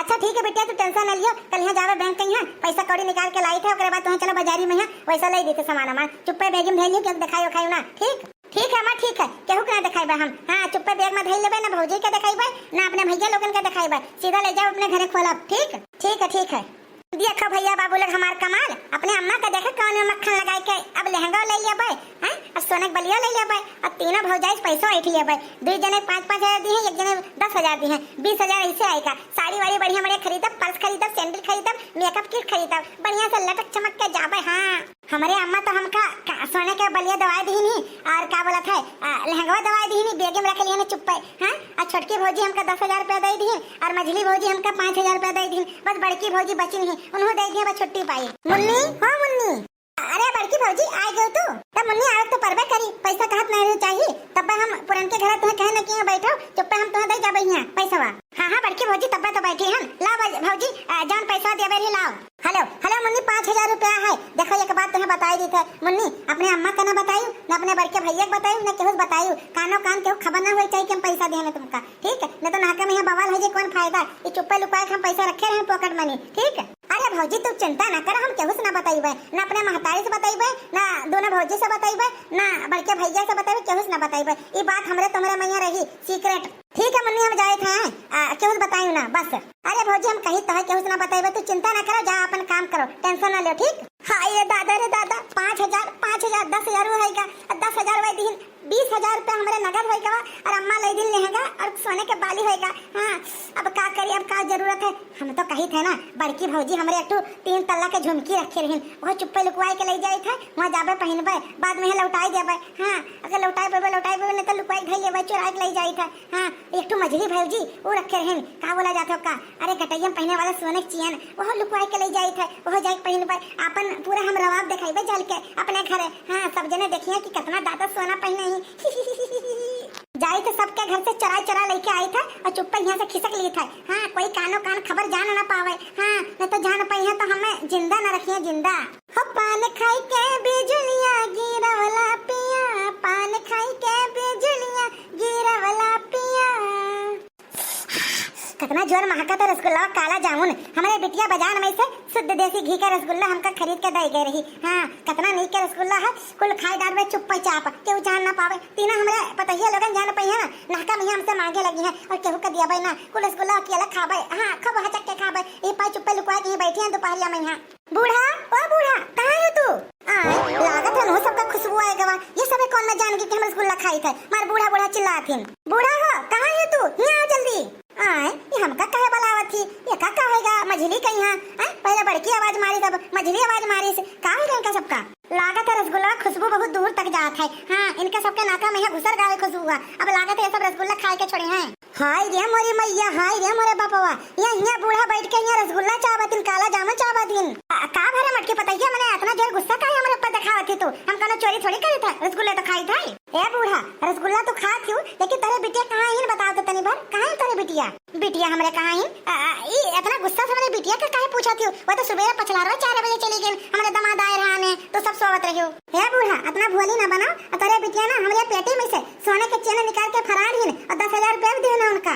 अच्छा ठीक है बिटिया, तू टेंशन ना लियो, कल यहाँ जावे बैंक के यहाँ, पैसा कौड़ी निकाल के लाई थे, ओकरे बाद तुहें चलो बाजारी में यहाँ, वैसा ले देते सामान वामान, चुप्पे बैग में धर लियो, केहू दिखाई उखाई ना, ठीक? ठीक है अम्मा, ठीक है, केहू के ना दिखाइबे हम। हाँ, चुप्पे बैग में धइल लेबे, ना भौजी के दिखाइबे, ना अपने भैया लोगन के दिखाइबे, सीधा ले जाओ अपने घरे खोलब, ठीक? ठीक है, ठीक है। देखो भैया बाबू लोग हमार कमाल, अपने अम्मा का देखो कौन में मक्खन लगाए के, अब लहंगा ले लेबे, हैं? अब सोने के बलिया ले लेबे, अब तीनों भौजाई से पैसो ऐंठ लेबे, दो जने पाँच पाँच हजार दी हैं, एक जने दस हजार दी हैं, बीस हजार ऐसे आएगा। साड़ी वाड़ी बढ़िया बढ़िया खरीदब, पर्स खरीदब, सैंडल खरीदब, मेकअप किट खरीदब, बढ़िया से लटक चमक के जाबे। हाँ। हमरे अम्मा तो हमका का, सोने के बलिया दवाई दीनी और का बोलत है, आ, लहंगवा दवाई दीनी, बेगे में रख लिया ना चुप्पे, हाँ? और छोटकी भौजी हमका दस हजार रुपया दे दी और मझली भौजी हमका पाँच हजार रुपया दे दी, बस बड़की भौजी बची नहीं, उन्हों दे दिए बस छुट्टी पाई। मुन्नी, हाँ मुन्नी। अरे बड़की भौजी, आ गयो तू? तब मुन्नी आवे तो परबे करी, पैसा कहत नहीं रही चाहिए, तब हम पुरन के घर तुम्हें कहे न कि यहाँ बैठो, चुप्पे हम तुम्हें दे जाबे यहाँ पैसा। हाँ, हाँ, बड़की भौजी, तब्बे तो बैठी हम। लाओ भौजी, भौजी, आ, जौन पैसा देबे रही, लाओ। हेलो, हेलो मुन्नी, पाँच हजार रुपया है। देखो, एक बात तुम्हें बताई दी थे मुन्नी, अपने अम्मा का ना बतायू, ना अपने बड़के भैया के बतायू, ना केहू से बतायू, कानो कान केहू खबर ना होई चाहिए कि हम पैसा देने तुमका, ठीक है? नहीं तो नाका में यहाँ बवाल हो जाए, कौन फायदा? ये चुप्पे लुकाए के हम पैसा रखे रहे पॉकेट मनी, ठीक है? अरे भौजी, तू चिंता ना कर, हम केहू से ना बताइबे, ना अपने महतारी से बताइबे, ना दोनों भौजी से बताइबे, ना बड़के भैया से बताइबे, केहू से ना बताइबे। ये बात हमरे तुम्हरे मैया रही, सीक्रेट। ठीक है मुन्नी, हम जाए थे, आ, केहू से बतायू ना, बस। अरे भौजी, हम कही तो है, केहू से ना बताइबे, तू चिंता ना करो, जा अपन काम करो, टेंशन ना लो, ठीक? हाय रे दादा, रे दादा, पाँच हजार, पाँच हजार, दस हजार वो है का, दस हजार वही दीन, बीस हजार रुपया हमरे नगद होई गवा और अम्मा ले दिन लहंगा और सोने के बाली होई गा। हाँ, अब का करी, अब का जरूरत है? हम तो कही थे ना, बड़की भौजी हमरे एक ठो तीन तल्ला के झुमकी रखे रहिन, वह चुप्पे लुकवाए के ले जाई थे, वहाँ जाबे पहिनबे, बाद में यहाँ लौटाई देबे। हाँ, अगर लौटाई देबे, लौटाई देबे, नहीं तो लुकवाए के धई लेबे, चुराए के ले जाई थे। हाँ, एक ठो मझली भौजी वो रखे रहिन, का बोला जात हो का? अरे गटैया में पहने वाला सोने के चेन, वह लुकवाए के ले जाई थे, वह जाए के पहिनबे, अपन पूरा हम रवाब देखाइबे जल के अपने घरे। हाँ, सब जने देखिए कि कितना दादा सोना पहने ही। जाई थे सबके घर से चोराइ चोराइ लइके आई थे और चुप्पे यहाँ से खिसक ली थे। हाँ, कोई कानो कान खबर जान ना पावे। हाँ, नहीं तो जान पाई है तो हमें जिंदा ना रखिए, जिंदा। हो पान खाई के बिजुलिया गिरवला पिया, पान खाई के बिजुलिया गिरवला पिया। कितना जोर महका था रसगुल्ला, काला जामुन। हमरे बिटिया बाजार में से शुद्ध देसी घी का रसगुल्ला हमका खरीद के दे गए रही। हाँ, कितना नीक के रसगुल्ला है, कुल खाई डारबे चुप्पे चाप, केहू जान ना पावे। तीना हमरे पतहिया लोगन जान पइहे ना, नहका में हमसे मांगे लगी हैं और केहू के दियाबे ना, कुल रसगुल्ला अकेला खाबे। हाँ, खूब हचक के खाबे, ई पाई चुप्पे लुकवा के ही बैठी हैं दोपहरिया में यहाँ। बूढ़ा, ओ बूढ़ा, कहाँ हो तू? आय, लागत है मुँह सबका खुशबू आए गवा। ये सबे कौन न जान गई कि हम रसगुल्ला खाई थे। मार बूढ़ा बूढ़ा चिल्लात हिन। बूढ़ा हो, कहाँ हो तू? यहाँ आ जल्दी। आय, ये हमका कहे बुलावत ही? ये का कहेगा? मझली कहीं है? आय, पहले बड़की आवाज मारी, तब मझली आवाज मारी से। का हो इनका सबका? लागत है रसगुल्ला खुशबू बहुत दूर तक जात है। हाँ, इनका सबके नाका में यहाँ घुसर गावे खुशबू हुआ। अब लागत है ये सब रसगुल्ला खाए के छोड़े हैं। हाय रे मोरी मैया, हाय रे मोरे बापवा, यहाँ, यहाँ बूढ़ा बैठ के यहाँ रसगुल्ला चाबत हिन, काला जामुन चाबत हिन। आ, का भरे मटकी पतैया, मने इतना जोर गुस्सा काहे हमरे ऊपर दिखावत ही तू? हम कौनो चोरी थोड़ी करी था, रसगुल्ले तो खाई था। ए बूढ़ा, रसगुल्ला तो खात ही, लेकिन तोरे बिटिया कहाँ हिन बताओ तो तनी भर, कहाँ हिन तोरे बिटिया? बिटिया हमरे कहाँ हिन? आ, आ, ई इतना गुस्सा से हमरे बिटिया का काहे पूछत ही? वो तो सुबेरे पछलारवा चार बजे चली गई, हमरे दमाद आए रहा ने, तो सब सोवत रहियो। हे बूढ़ा, इतना भोली ना बनाओ, आ तोरे बिटिया ना हमरे पेटी में से सोने के चेन निकाल के फरार हिन और दस हजार रुपया भी दिहन उनका।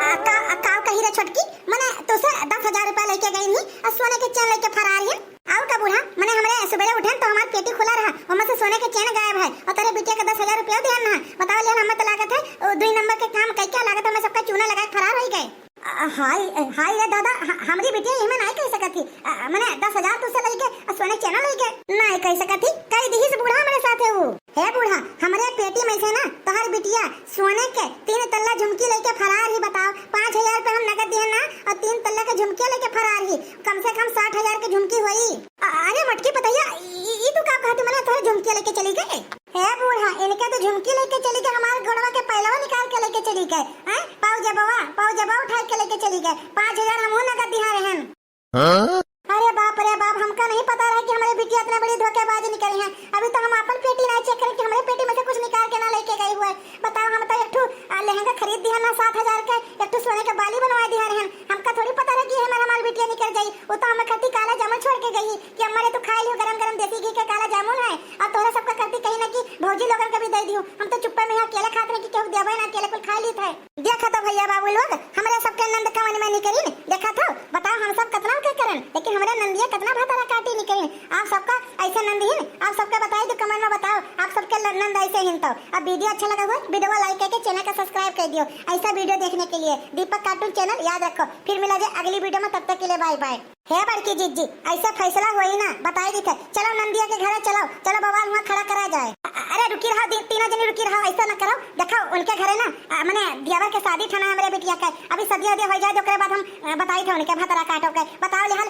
आ, का, आ, का कही रे छोटकी? मने तोसे दस हजार रुपया लेके गई ही और सोने के चेन लेके फरार हिन। और का बूढ़ा, मने हमरे सुबेरे उठन तो हमार पेटी खुला रहा, ओमा से सोने के चेन गायब है और तोरे बिटिया के दस हजार रुपया दिहन ना। बताओ लिहन, हमें तो लागत है, ओ, दुई नंबर के काम कई क्या लागत है, हमें सबका चूना लगा के फरार हो गए। आ, हाय, हाय रे दादा, ह-, हमरी बिटिया एहमे नाहीं कह सकत ही। आ, मने दस हजार तोसे लइके, आ, सोने चेना लइके? नाहीं कह सकत ही, कह दिहिस बूढ़ा हमरे साथे ऊ। हे बूढ़ा, हमरे पेटी में से ना तोहर बिटिया सोने के तीन तल्ला झुमकी लइके फरार ही। बताओ, पाँच हजार रुपया हम नगद दिहन ना और तीन तल्ला के झुमकिया लइके फरार ही। कम से कम साठ हजार के झुमकी होई। आ, अरे मटकी पतैया, ई, ई तू का कहत ही? मने तोहर झुमकिया लइके चली गए? हे बूढ़ा, इनके तो झुमकी लेके चली गए, हमारे गोड़वा के पैलवा निकाल के लेके चली गए। हैं? पाऊ जबवा, पाऊ जबवा उठा के लेके चली गए। पाँच हजार हमहू नगद दिहा रहन। हाँ? अरे बाप रे बाप, हमका नहीं पता रहे कि हमरे बिटिया इतने बड़ी धोखेबाज निकली हैं। अभी तो हम आपन पेटी नहीं चेक करें कि हमरे पेटी में से कुछ निकाल के ना लेके गई हुए। बताओ, हम तो एक ठो, आ, लहंगा खरीद दिहा ना सात हजार के, एक ठो सोने के बाली बनवा दिहा रहन। हमका थोड़ी पता रहे कि हमार, हमार बिटिया निकल जाई। वो तो हमें खातिर काला जामुन छोड़ के गई कि अम्मा रे तू खाए लियो, गरम गरम देसी घी के काला जामुन है। अब तोहरा सबका करती कहीं ना कि भौजी लोगन के भी दे दियो। हम तो चुप्पे में यहाँ अकेले खात रहे कि केहू देबे ना, अकेले कुल खा लीत है। देखा तो भैया बाबू लोग, हमरे सबके नंद कवन में निकरिन। देखा तो, बताओ हम सब कतना के करन, लेकिन हमरे नंदिया कतना भतारा काटी निकरिन। आप सबका ऐसे नंद हिन, आप सबके बताई दो comment में बताओ, आप सबके ल-, नंद ऐसे हिन तो। अब video अच्छा लगा हुआ, video को like करके channel का subscribe कर दियो ऐसा video देखने के लिए। दीपक cartoon channel याद रखो। फिर मिला जाए अगली video में, तब तक के लिए bye bye। हे बड़की जिज्जी, ऐसा फैसला होई ना, बताई दी थे। चलो नंदिया के घरे चलो, चलो बवाल हुआ खड़ा करा जाए। अ-, अरे रुकी रहो, दी-, तीनों जनी रुकी रहो, ऐसा ना करो। देखो उनके घरे ना, अ, मने दियावर के शादी ठाना है हमरे बिटिया के। अभी सदिया उदिया हो जाए तो ओकरे बाद हम, अ, बताई थे उनके भतरा काटो के। बताओ लिहाल,